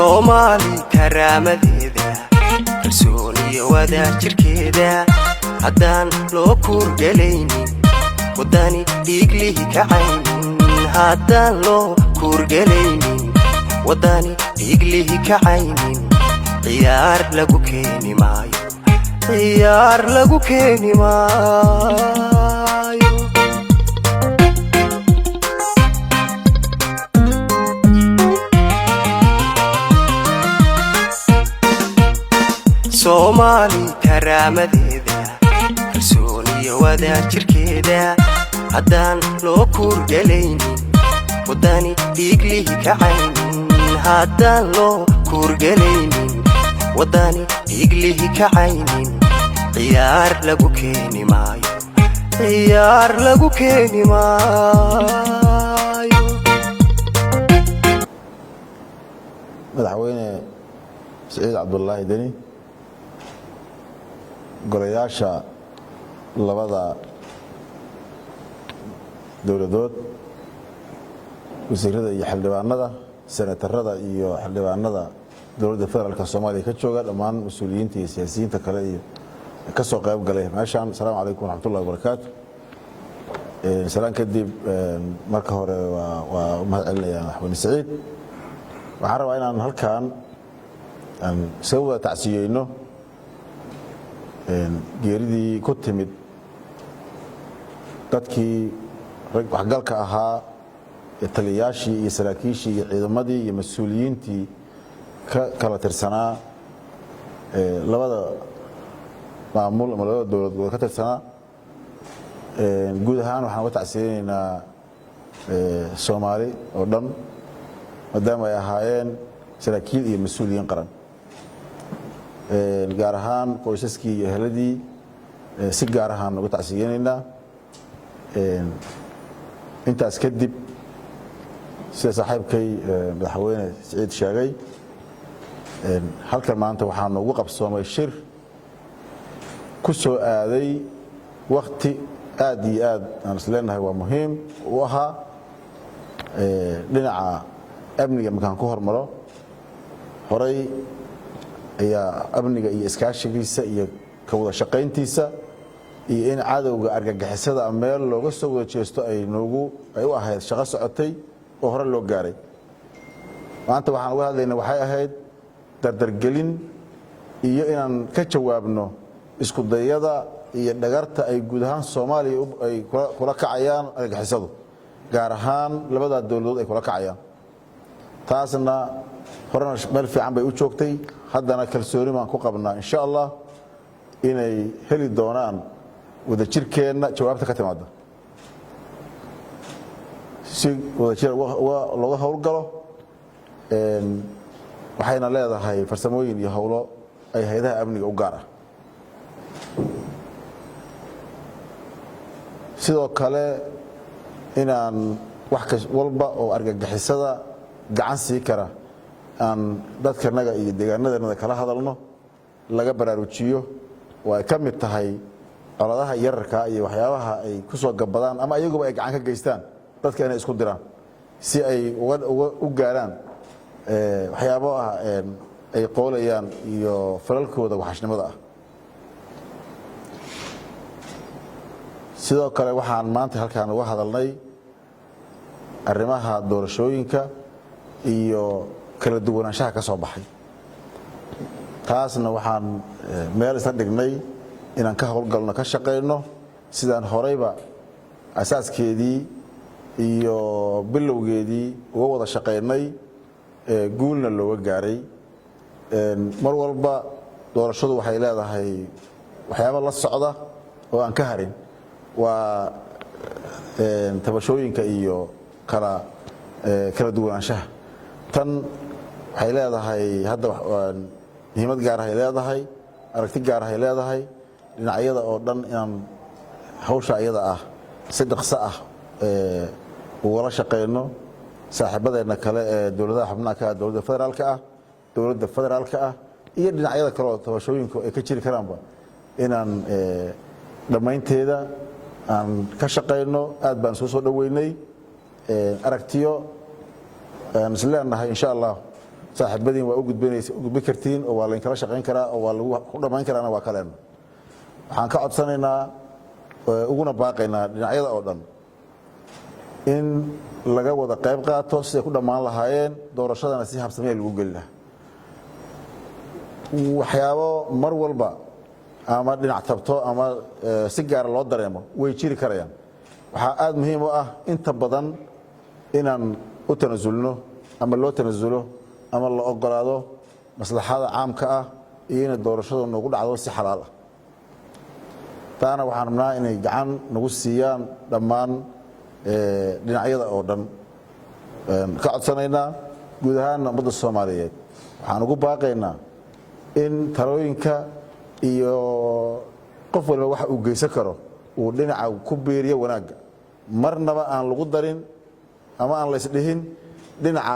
Soomaali karaamadeeda, kalsooniyo wadaajirkeeda haddaan loo kuurgelaynin, waddani dhiiglihi kacaynin, haddaan loo kuurgelaynin, waddani dhiiglihi kacaynin, ciyaar lagu keeni maayo, ciyaar lagu keeni maayo. Soomaali karaamadeeda, kalsooniyo wadaajirkeeda haddaan loo kuurgelaynin, waddani dhiiglihi kacaynin, haddaan loo kuurgelaynin, waddani dhiiglihi kacaynin, ciyaar lagu keeni maayo, ciyaar lagu keeni maayo. Madaxweyne Siciid Cabdulaahi Deni, golayaasha labada dowladood, wasiirada iyo xildhibaanada, senatarada iyo xildhibaanada dowladda federaalka Soomaaliya ka jooga, dhammaan mas-uuliyiinta iyo siyaasiyiinta kale iyo ka soo qayb galay meeshaan, asalaamu calaykum waraxmatullahi wabarakaatu. Salaan kadib, marka hore waa u mahad celinaya Madaxweyne Siciid. Waxaan rabaa inaan halkan aan isaga wada tacsiyeyno geeridii ku timid dadkii rag waxgalka ahaa ee taliyayaashii iyo saraakiishii iyo ciidamadii iyo mas-uuliyiintii ka kala tirsanaa labada maamul ama labada dowlad ka tirsanaa. Guud ahaan waxaan uga tacsiyeynaynaa Soomaali oo dhan, maadaama ay ahaayeen saraakiil iyo mas-uuliyiin qaran, gaar ahaan qoysaskii iyo eheladii si gaar ahaan uga tacsiyeynaynaa. Intaas kadib, sida saaxiibkay Madaxweyne Siciid sheegay, halkan maanta waxaa noogu qabsoomay shir ku soo aaday wakti aad iyo aad aan is leenahay waa muhiim u ahaa. Dhinaca amniga markaan ku hormaro, horay ayaa amniga iyo iskaashigiisa iyo ka wada shaqayntiisa iyo in cadowga argagixisada meel looga soo wada jeesto ay noogu ay u ahayd shaqo socotay oo hore loo gaaray. Maanta waxaan uga hadlayna waxay ahayd dardargelin iyo inaan ka jawaabno isku dayada iyo dhagarta ay guud ahaan Soomaaliya ay kula kacayaan argagixisadu, gaar ahaan labadaa dowladood ay kula kacayaan. Taasna horena meel fiican bay u joogtay, haddana kalsooni baan ku qabnaa, insha Allah, inay heli doonaan wadajirkeenna jawaabta ka timaada si wadajir looga howlgalo. Waxayna leedahay farsamooyin iyo howlo ay hay-adaha amniga u gaar ah. Sidoo kale, inaan wax walba oo argagixisada gacan sii kara aan dadkanaga iyo deegaanadanada kala hadalno, laga baraarujiyo, oo ay ka mid tahay coladaha yararka iyo waxyaabaha ay ku soo gabadaan ama iyaguba ay gacan ka geystaan dadka inay isku diraan si ay u gaaraan waxyaabo ah ay qoolayaan iyo falalkooda waxashnimada ah. Sidoo kale, waxaan maanta halkaan uga hadalnay arrimaha doorashooyinka iyo kala duwanaanshaha ka soo baxay. Taasna waxaan meel isla dhignay inaan ka howlgalno, ka shaqayno sidaan horeyba asaaskeedii iyo bilowgeedii uga wada shaqaynay, guulna looga gaaray. Mar walba doorashadu waxay leedahay waxyaaba la socda oo aan ka harin, waa tabashooyinka iyo kala duwanaanshaha. Tan waxay leedahay hadda muhiimad gaarahay leedahay, aragti gaarahay leedahay. Dhinacyada oo dhan inaan hawsha iyada ah si dhaqso ah ugala shaqayno saaxiibadeenna kale ee dowladaha xubnaha ka ah dowladda federaalka ah, dowladda federaalka ah iyo dhinacyada kale oo tabashooyinku ay ka jiri karaanba, inaan dhammaynteeda aan ka shaqayno. Aad baan soo dhoweynay aragtiyo aan is leenahay, insha Allah, Saaxiibadiin waa u gudbin kartiin oo waa laynkala shaqayn karaa oo waa lagu ku dhammayn karaana. Waa kaleeno waxaan ka codsanaynaa, uguna baaqaynaa dhinacyada oo dhan in laga wada qayb qaato siday ku dhammaan lahaayeen, doorashadana si habsamee lagu geli lahaa. Waxyaabo mar walba ama dhinac tabto ama si gaara loo dareemo way jiri karayaan. Waxaa aada muhiim u ah inta badan inaan u tanasulno ama loo tanasulo ama la ogolaado maslaxada caamka ah iyo inay doorashadu nagu dhacdo si xalaal ah. Taana waxaan rabnaa inay gacan nagu siiyaan dhammaan dhinacyada oo dhan ka codsanaynaa. Guud ahaanna ummadda Soomaaliyeed waxaan ugu baaqaynaa in talooyinka iyo qof waliba waxa uu geysan karo uu dhinaca ku biiriyo wanaagga, marnaba aan lagu darin ama aan la isdhihin dhinaca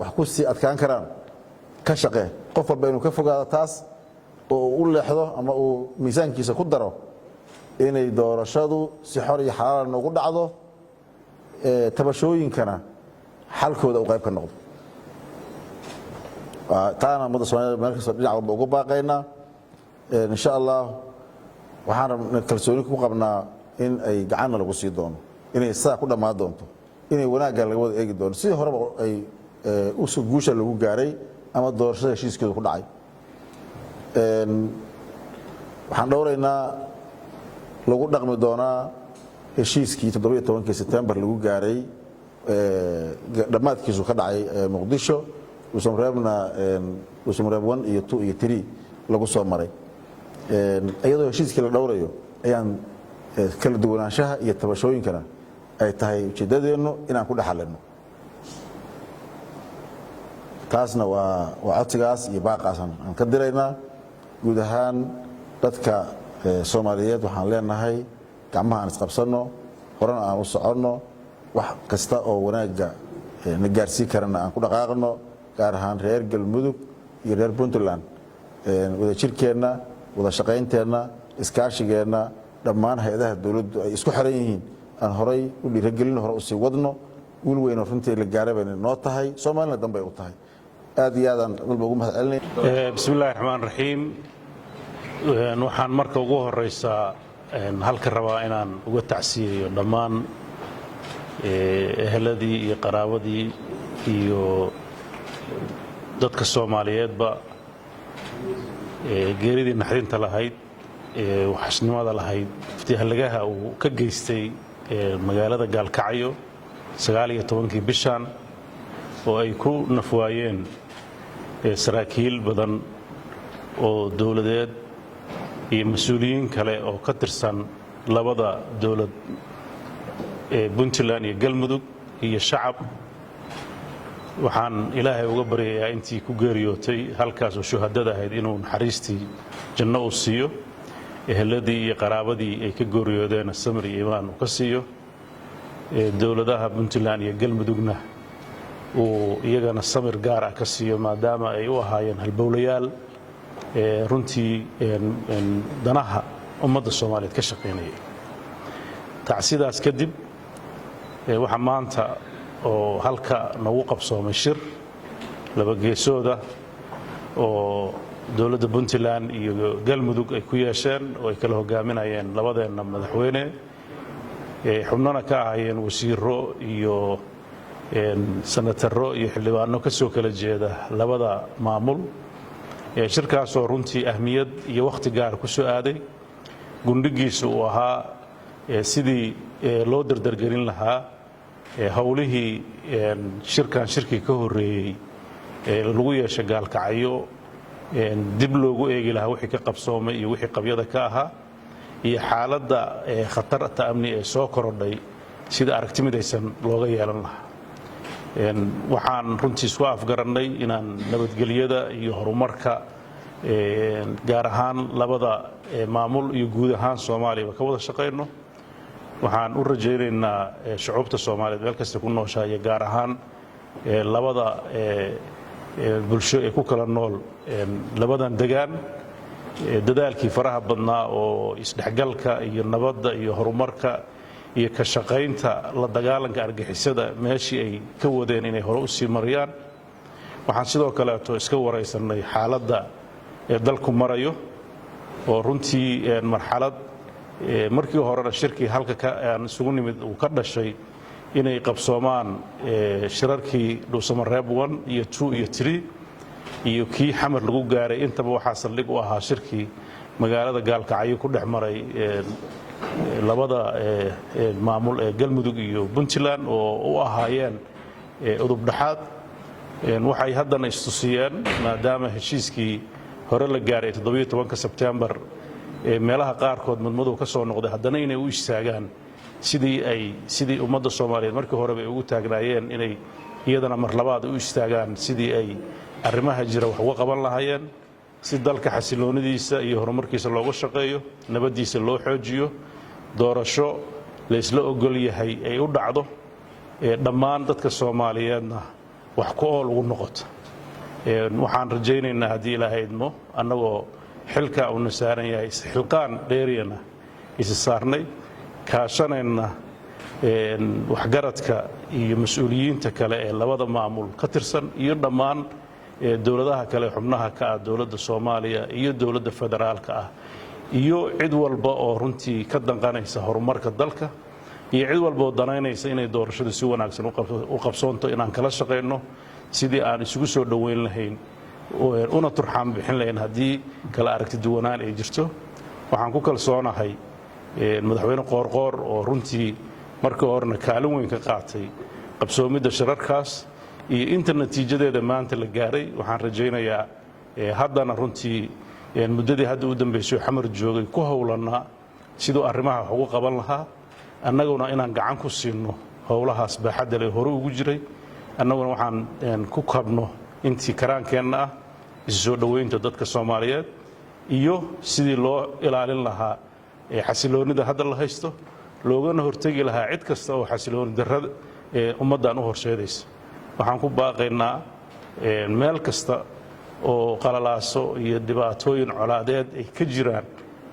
wax ku sii adkaan karaan ka shaqee. Qof walba inuu ka fogaado taas oo uu u leexdo ama uu miisaankiisa ku daro inay doorashadu si xor iyo xalaala noogu dhacdo, tabashooyinkana xalkooda uu qayb ka noqdo. Taana ummadda Somaliyed meel kastoo dhinac walba ugu baaqaynaa. Insha Allah waxaan kalsooni ku qabnaa in ay gacanna lagu sii doono, inay sidaa ku dhammaan doonto, inay wanaagga laga wada eegi doono sidii horeba ay guusha lagu gaaray ama doorashada heshiiskeedu ku dhacay. Waxaan dhowraynaa lagu dhaqmi doonaa heshiiskii 17-kii Sebtembar lagu gaaray, dhammaadkiisu ka dhacay Muqdisho, Dhuusamareebna Dhuusamareeb 1 iyo 2 iyo 3 lagu soo maray. Iyadoo heshiiskii la dhowrayo ayaan kala duwanaanshaha iyo tabashooyinkana ay tahay ujeeddadeennu inaan ku dhexalino. Taasna waa codsigaas iyo baaqaas aan ka diraynaa. Guud ahaan dadka Soomaaliyeed waxaan leenahay gacmaha aan isqabsanno, horena aan u soconno, wax kasta oo wanaagga na gaarsii karana aan ku dhaqaaqno. Gaar ahaan reer Galmudug iyo reer Puntland, wadajirkeenna, wada shaqaynteenna, iskaashigeenna, dhammaan hay-adaha dowladdu ay isku xiran yihiin aan horay u dhiiragelino, hore usii wadno. Wiil weynoo runtii la gaara bayna noo tahay, Soomaalina danbay u tahay. Aad iyo aadaan walba ugu mahad celinay. Bismi illahi raxmaan raxiim. Waxaan marka ugu horeysaa halka rabaa inaan uga tacsiyeeyo dhammaan eheladii iyo qaraabadii iyo dadka Soomaaliyeedba geeridii naxdinta lahayd, waxashnimada lahayd, iftihalagaha uu ka geystay magaalada Gaalkacyo 19-kii bishan, oo ay ku nafwaayeen saraakiil badan oo dowladeed iyo mas-uuliyiin kale oo ka tirsan labada dowlad ee Puntland iyo Galmudug iyo shacab. Waxaan Ilaahay uga baryayaa intii ku geeriyootay halkaas oo shuhadada ahayd inuu naxariistii janno uu siiyo, eheladii iyo qaraabadii ay ka geeriyoodeena samir iyo iimaan uu ka siiyo, dowladaha Puntland iyo Galmudugna uu iyagana samir gaar ah ka siiyo, maadaama ay u ahaayeen halbowlayaal runtii danaha ummadda Soomaaliyeed ka shaqaynaya. Tacsidaas kadib, waxaa maanta oo halka noogu qabsoomay shir laba geesooda oo dowladda Puntland iyo Galmudug ay ku yeesheen, oo ay kala hogaaminayeen labadeenna madaxweyne, xubnona ka ahaayeen wasiiro iyo senataro iyo xildhibaano ka soo kala jeeda labada maamul. Shirkaasoo runtii ahmiyad iyo wakhti gaar ku soo aaday, gundhigiisa uu ahaa sidii loo dardargelin lahaa howlihii shirkan shirkii ka horreeyey lagu yeeshay Gaalkacyo, dib loogu eegi lahaa wixii ka qabsoomay iyo wixii qabyada ka ahaa iyo xaaladda khatarta amni ee soo korodhay sida aragti midaysan looga yeelan lahaa. Waxaan runtii isku afgarannay inaan nabadgelyada iyo horumarka, gaar ahaan labada maamul iyo guud ahaan Soomaaliyaba, ka wada shaqayno. Waxaan u rajaynaynaa shucuubta Soomaaliyeed meel kasta ku nooshahay iyo gaar ahaan labada bulsho ee ku kala nool labadan degaan dadaalkii faraha badnaa oo isdhexgalka iyo nabadda iyo horumarka iyo ka shaqaynta la dagaalanka argixisada meeshii ay ka wadeen inay hore u sii mariyaan. Waxaan sidoo kaleeto iska waraysanay xaaladda ee dalku marayo, oo runtii marxalad markii horena shirkii halka aan isugu nimid uu ka dhashay inay qabsoomaan shirarkii Dhuusamareeb 1 iyo 2 iyo 3 iyo kii Xamar lagu gaaray. Intaba waxaa saldhig u ahaa shirkii magaalada Gaalkacyo ku dhex maray labada maamul ee Galmudug iyo Puntland oo u ahaayeen udub dhexaad. Waxay haddana istusiyeen, maadaama heshiiskii hore la gaaray 17-ka Sebtembar meelaha qaarkood madmadow ka soo noqday, haddana inay u istaagaan sidii ummadda Soomaaliyeed markii horeba ay ugu taagnaayeen, inay iyadana mar labaad u istaagaan sidii ay arrimaha jira wax uga qaban lahaayeen, si dalka xasiloonidiisa iyo horumarkiisa looga shaqeeyo, nabaddiisa loo xoojiyo, doorasho laysla ogol yahay ay u dhacdo, dhammaan dadka Soomaaliyeedna wax ku ool ugu noqoto. Waxaan rajaynaynaa, haddii Ilaahay idmo, annagoo xilka uuna saaran yahay isxilqaan dheeriyana isi saarnay, kaashanayna waxgaradka iyo mas-uuliyiinta kale ee labada maamul ka tirsan iyo dhammaan dowladaha kale xubnaha ka ah dowladda Soomaaliya iyo dowladda federaalka ah iyo cid walba oo runtii ka danqanaysa horumarka dalka iyo cid walba oo danaynaysa inay doorashadu si wanaagsan u qabsoonto, inaan kala shaqayno sidii aan isugu soo dhoweyn lahayn una turxaan bixin lahayn haddii kala aragti duwanaan ay jirto. Waxaan ku kalsoonahay Madaxweyne Qoorqoor, oo runtii markii horena kaalin weyn ka qaatay qabsoomidda shirarkaas iyo inta natiijadeeda maanta la gaaray. Waxaan rajaynayaa haddana runtii muddadii hadda u dambaysay Xamar joogay ku howlannaa siduu arrimaha wax ugu qaban lahaa, annaguna inaan gacan ku siinno howlahaas baaxadda leh hore ugu jiray, annaguna waxaan ku kabno intii karaankeenna ah isu soo dhoweynta dadka Soomaaliyeed iyo sidii loo ilaalin lahaa xasiloonnida hadda la haysto, loogana hortegi lahaa cid kasta oo xasilooni darrada ummaddan u horseedaysa. Waxaan ku baaqaynaa meel kasta oo qalalaaso iyo dhibaatooyin colaadeed ay ka jiraan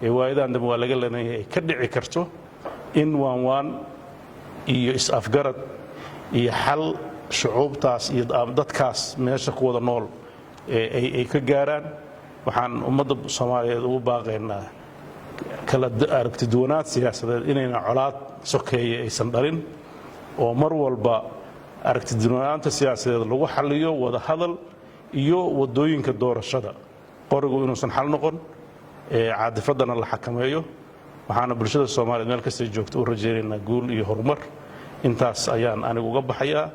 ee waayadan dambe waa laga lanayay ay ka dhici karto, in waanwaan iyo is-afgarad iyo xal shucuubtaas iyo dadkaas meesha ku wada nool ay ka gaaraan. Waxaan ummadda Soomaaliyeed ugu baaqaynaa kala aragtiduwanaad siyaasadeed inayna colaad sokeeye aysan dhalin, oo mar walba aragtiduwanaanta siyaasadeed lagu xalliyo wada hadal iyo waddooyinka doorashada, qorigu inuusan xal noqon, caadifaddana la xakameeyo. Waxaana bulshada Soomaaliyeed meel kastay joogto u rajaynaynaa guul iyo horumar. Intaas ayaan anigu uga baxayaa.